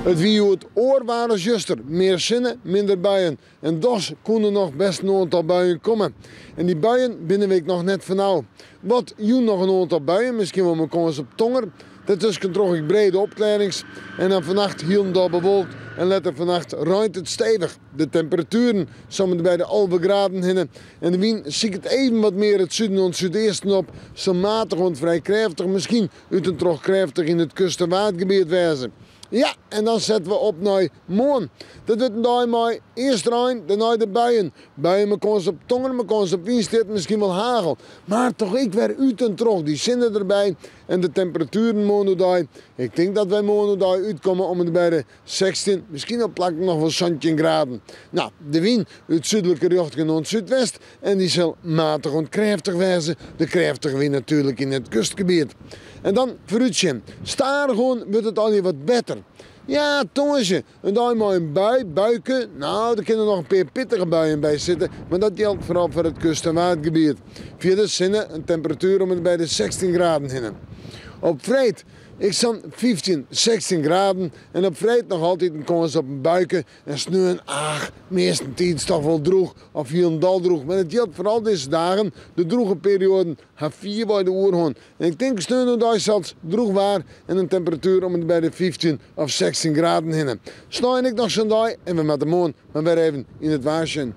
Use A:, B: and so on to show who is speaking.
A: It wie hjoed oar waar as juster, mear sinne, minder buien. En dochs koene der noch best in oantal buien komme. En dy buien binne we ek noch net fanôf. Wat jûn noch in oantal buien, miskien wol mei kâns op tonger. Dêrtusken troch ek brede opklearrings. En dan fannacht hielendal bewolkt en letter fannacht reint it stevich. De temperatueren somme by de 11 graden hinne. En de wyn siket even wat mear it suden oant súdeasten op, sil matich oant frij krêftich, miskien út en troch krêftich yn it kust- en waadgebiet wêze. Ja, en dan sette we op nei moarn. Dat wurdt in dei mei earst rein, dêrnei de buien. Buien mei kâns op tonger, mei kâns op wynstjitten, miskien wol hagel. Mar toch ek wer út en troch dy sinne derby en de temperatueren moarn oerdei. Ik tink dat wy moarn oerdei útkomme om en by de 16, miskien op plakken noch wol 17 graden. No, de wyn út súdlike rjochting oant súdwest en dy sil matich oant krêftich wêze. De krêftige wyn natuerlik yn it kustgebiet. En dan foarútsjen. Stadichoan wurdt it allegear wat better. Ja, tongersdei, in dei mei in bui, buike. No, der kinne noch in pear pittige buien by sitte, mar dat jildt foaral foar it kust- en waadgebiet. Fierder sinne, in temperatuer om en by de 16 graden hinne. Op freed ek sa'n 15, 16 graden en op freed noch altyd in kâns op in buike en sneon, ach, meastentiids toch wol drûch of hielendal drûch. Mar it jildt foaral dizze dagen, de drûge perioaden ha fierwei de oerhân. En ik tink sneon oerdei sels drûch waar en in temperatuer om en by de 15 of 16 graden hinne. Snein ek noch sa'n dei en we moatte moarn mar wer even yn it waar sjen.